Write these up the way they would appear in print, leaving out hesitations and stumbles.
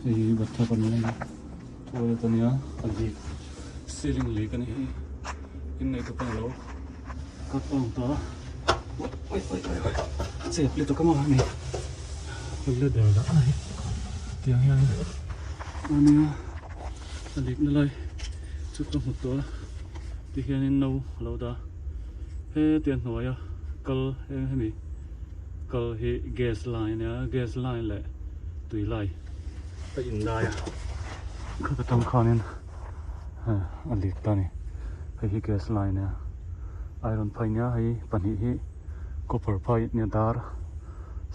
Hei hi bathtub a ni a toilet a nia a leak ceiling leak a ni hei innei tu pawn alo cut on ta oi oi oi oi a chep lutuk a maw hemi ladder dah a hei tiang hian a nia a leak na lai chu ka hmu tawh a tihianin no alo dah a hetia hnuaia kal eng hemi. Kal hi gas line a nia, gas line leh tui lai a in lai a, khat atang khanin a leak ta a ni, hei hi gas line a nia, iron phai nia hei pahnih hi copper phai nia dar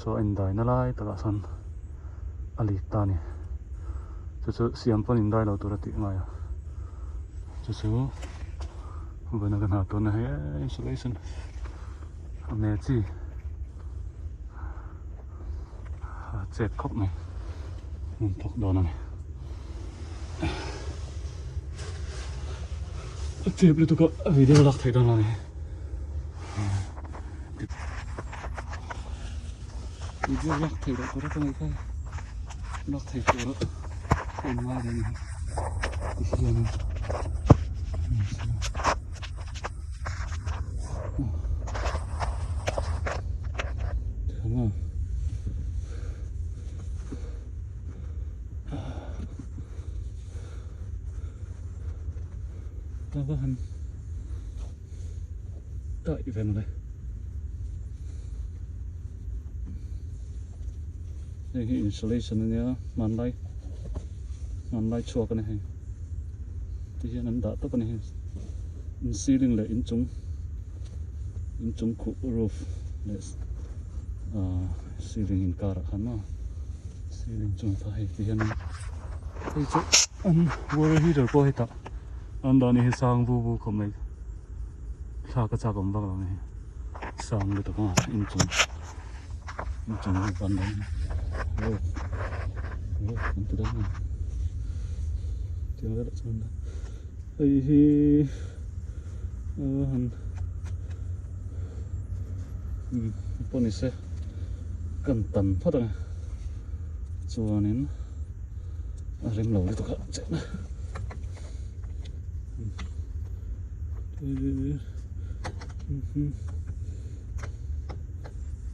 saw a indai na lai takah sawn a leak ta a ni, chu chu siam pawn indai lo tur a tih ngai a, chu chu vawiin a ka hna tuna hei insulation. A hmel chi a chep khawp mai hmun thawk dawn a ni a chep lutuk a a video lak theih dawn lo a ni video lak theih loh tur a ka ngaih kha lak theih tur a ka in ngai dawn a ni tihianin. Ta va han taih ve mawle hei hi insulation ania hmanlai hmanlai chhuak a ni hei tihian an dah tawp a ni hei. In ceiling leh inchung inchung khuh roof leh ahh ceiling inkarah khan maw ceiling chung kha hei ti hian hei chu an water heater pawh hetah an dah a ni hi sang vu vu khawp mai thlak a chak awm vak lo a ni sang lutuk a inchung inchung roof an dah a ni roof roof an ti dawn a ni tiang velah chuan. Hei hi a han umm pawh ni se kan tan phawt ang chuanin a rem lo lutuk a chehna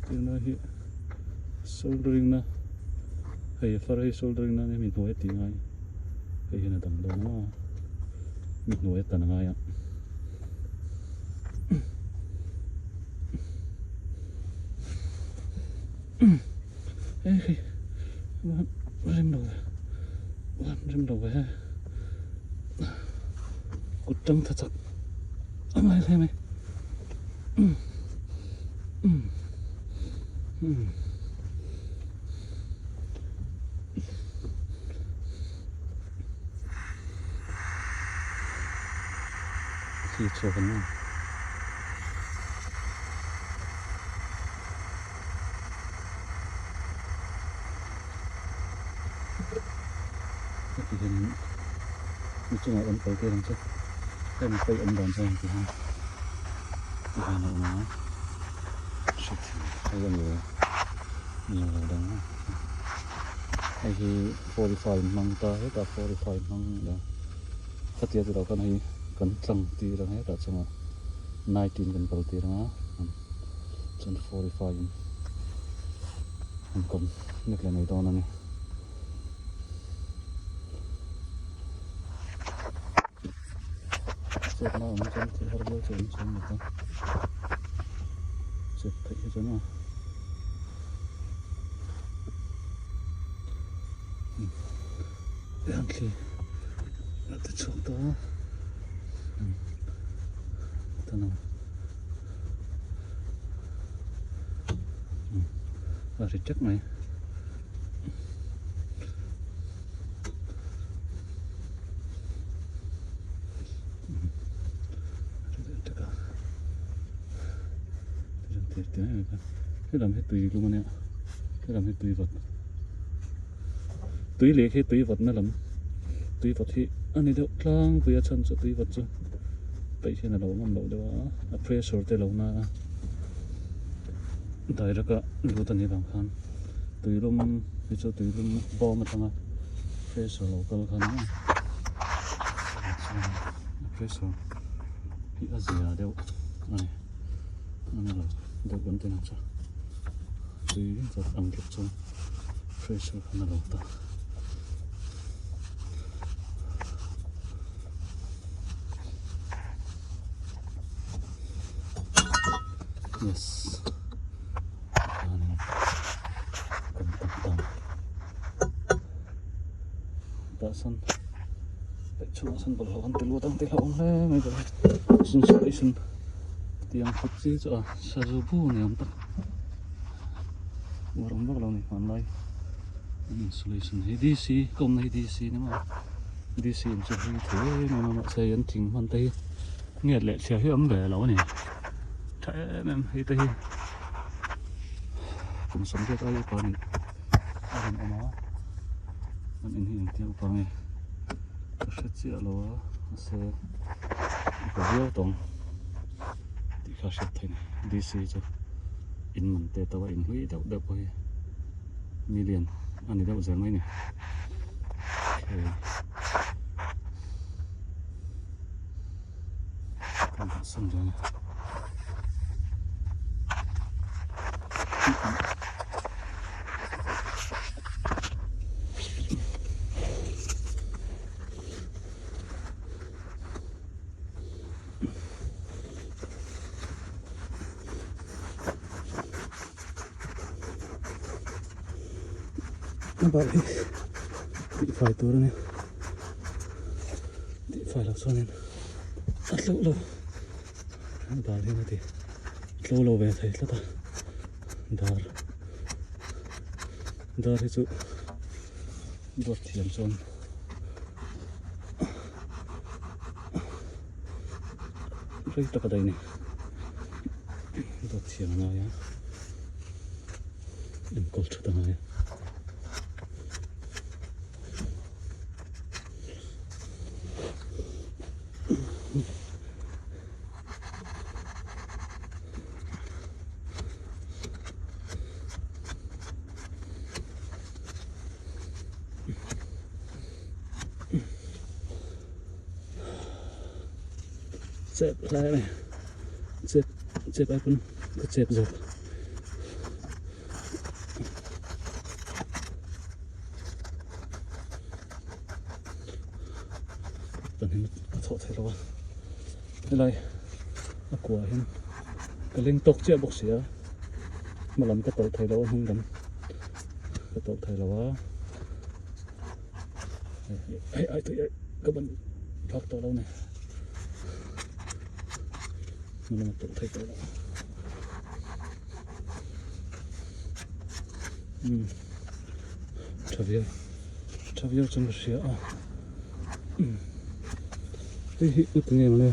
tuna hi soldering na hei far hi soldering na mi hnuai a tih ngai. Hei hian a dang dawn a mi hnuai a tan a ngai a. Hei hei rem lo ve rem lo ve kut tang tha chak a ngai hle mai. Khi chhuak an awm. Heti hian mi chungah kan kal tir ang che. Heng paih awm dan chuan heti hian ti hian a awm a. Hrethiam hei a ni lo ni lo dang a. Hei hi 45 hmang ta hetah 45 hmang a khatia chu lo khan hei kan tlang tir ang hetah chungah 19 kan kal tir ang a chuan 45 in an kawm nek leh mai dawn a ni. Chetna awm chuan thil har viau chu awm chuang lo va chet theih hi chuan a an thli a ti chhuak ta a tan ang a ri ṭek mai. Helam hi tui lum a nia helam hi tui vawt tui leh khi tui vawt na lam tui vawt hi a ni deuh tlangpui a chhan chu tui vawt chu peih hian a lo ngam loh deuh a a pressure te lo na a direct a lut a nih vang khan. Tuilum hi chu tuilum bawm atanga Pressure lo kal kha nia chuan a pressure hi a zia deuh a ni a ni lo deuh kan ti ang chu tui vawt ang tluk chuan pressure khan a lo ta. Yes chuanin kan tak ta. Tah sawn paih chhungah sawn bawlhhlawh kan ti lut ang tih hlauhawm hle mai bawk a insulation tiang khat chi chu a sazu bu ni awm tak uar awm vak lo a ni hmanlai insulation hi D C ka awmna hi D C ni maw D C in chu hei thei em em a mahse an thing hman te hi nget leh chhia hi a awm ve lo a ni tha em em hei te hi kum sawmriat aia upa a nih. A rawn awm a an in hi engtia upa nge ka hre chiah lo a mahse upa viau tawng tih kha hriat theih a ni D C chu in man te tawh a in hlui deuh deuh pawh hi million a ni deuh zel mai a ni okay kan dah sawn dawn a. A bal hi tihfai tur a ni tihfai loh chuanin a tleuh lo a bal hian a ti tlo lo ve thei tlat a dar dar hi chu dawt thiam chuan rei tak a daih a ni dawt thiam a ngai a enkawl that a ngai a. Chep hle a ni chep chep ai pawn ka chep zawk. Kan hin a chhoh theih lo a helai a kuah hian ka leng tawk chiah bawk si a hma lam ka tawlh thei lo a hnung lam ka tawlh thei lo a hei ai tui ai ka ban phak tawh lo ni hma lam a tawlh thei tawh lo. Umm tha viau tha viau chuan ka hria a umm hei hi ka ti nge mawle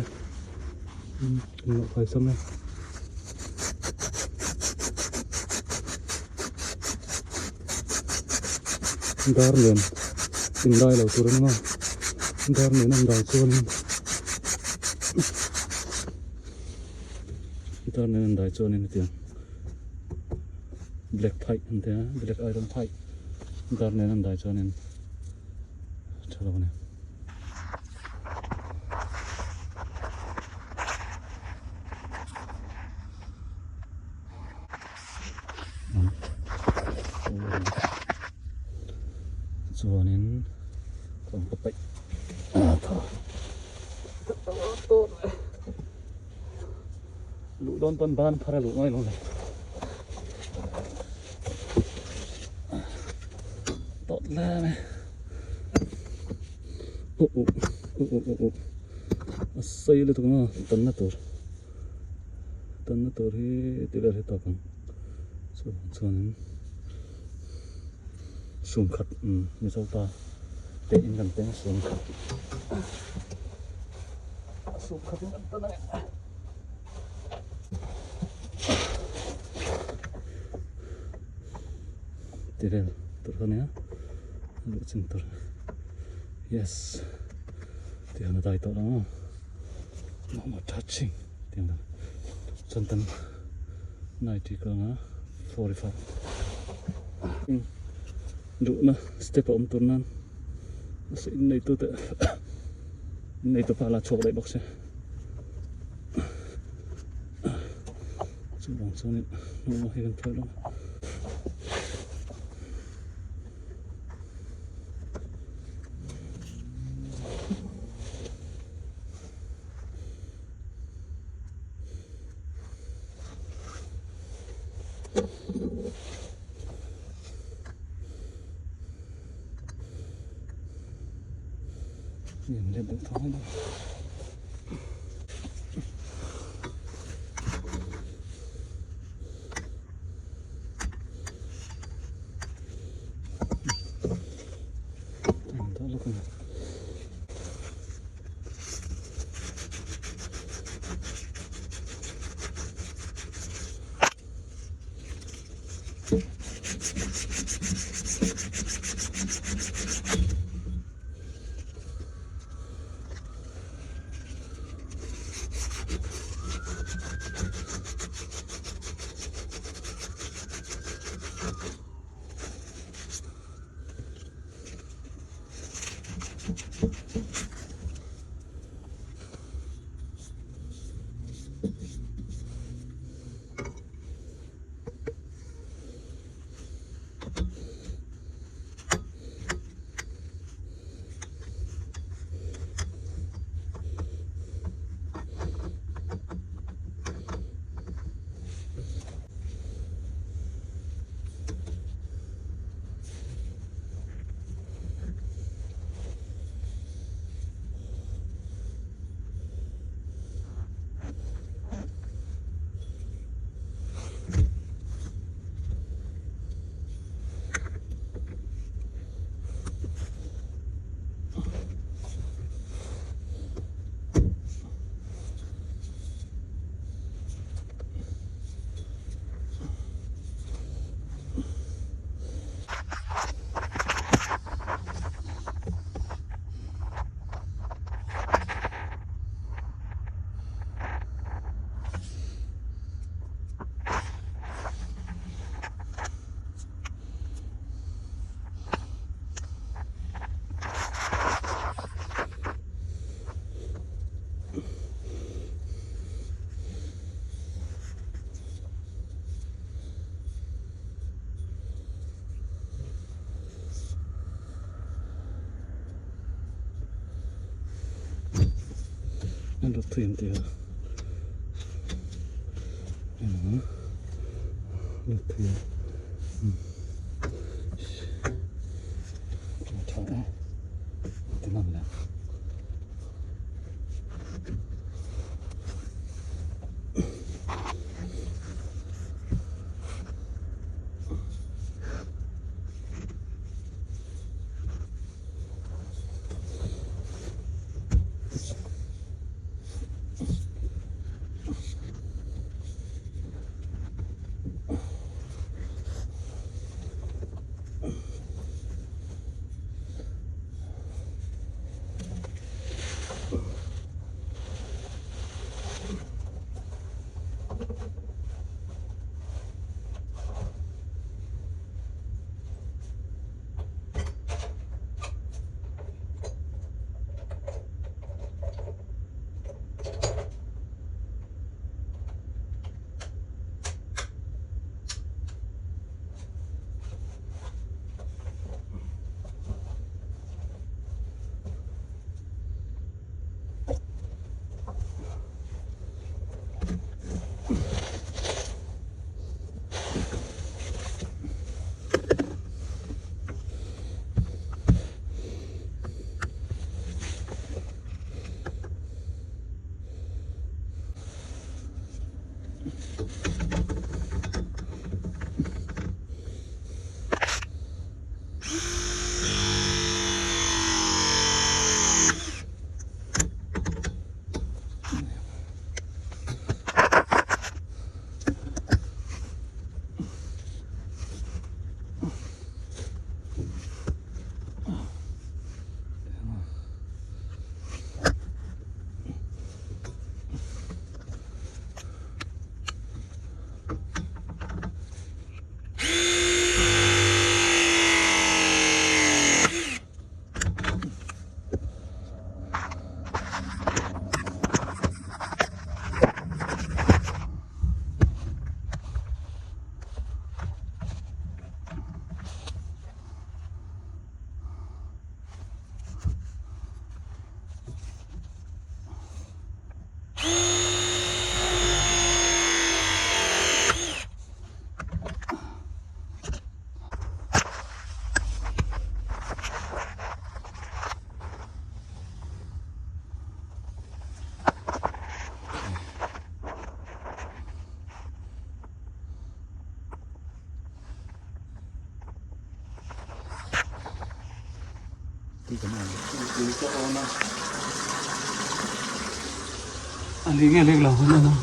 umm ka lo khai sam e dar nen in dai lo tur a ni maw dar nen an dai chuanin dar nen an dai chuanin hetiang. Black pipe an tia black iron pipe dar nen an dai chuanin a tha lo a ni. Chuanin ka paih a tha. Luh dawn pawn ban phar a luh ngai lo le. Tawt hle mai. Uh uh uh uh uh uh a sei lutuk ang a tanna tur tanna tur hi ti vel hi tawp ang chu chuanin sum khat umm mizo ta te in kan teng sum khat sum khat in kan tan a ni. Ti vel tur kha nia luh chin tur yes ti han a dai tawh lo maw no more touching ti ang chuan tan ninety ka anga 45 duhna step a awm tur nan. Mahse in neitu te in neitu pa la chhuak daih bawk se. Chuvang chuanin hnung hi kan phuai lo. Nhìn lên được thôi đâu. Đó lúc này. An rawt thui an ti a eng rawt thui a tha e ti ngam le. Tui kan awm. Tui ka awn a. A li nge lek lo hun a.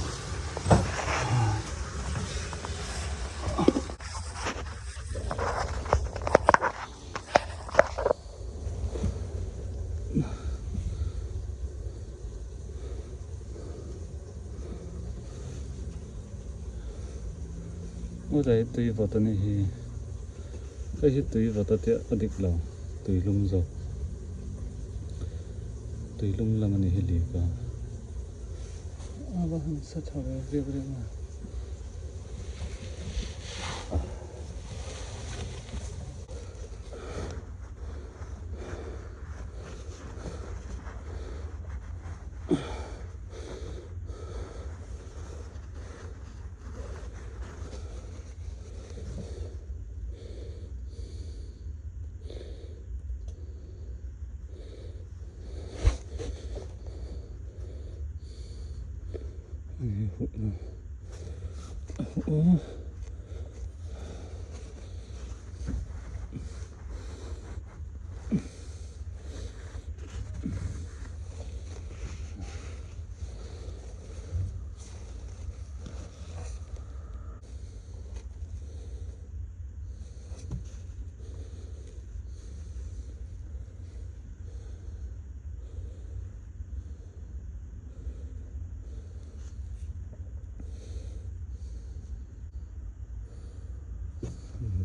Utai tui vawt a nih hi. Hei hi tui vawt a tia a dik lo tui lum zawk. Tui lum lam a nih hi lik a. A va han sa tha ve riak riak a.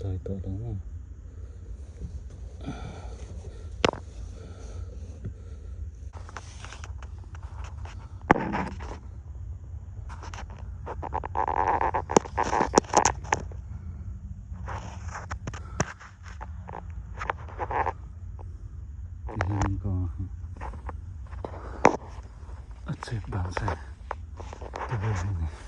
Dai tawh lo maw. Tihian ka a chep dan se ti vel hi ni.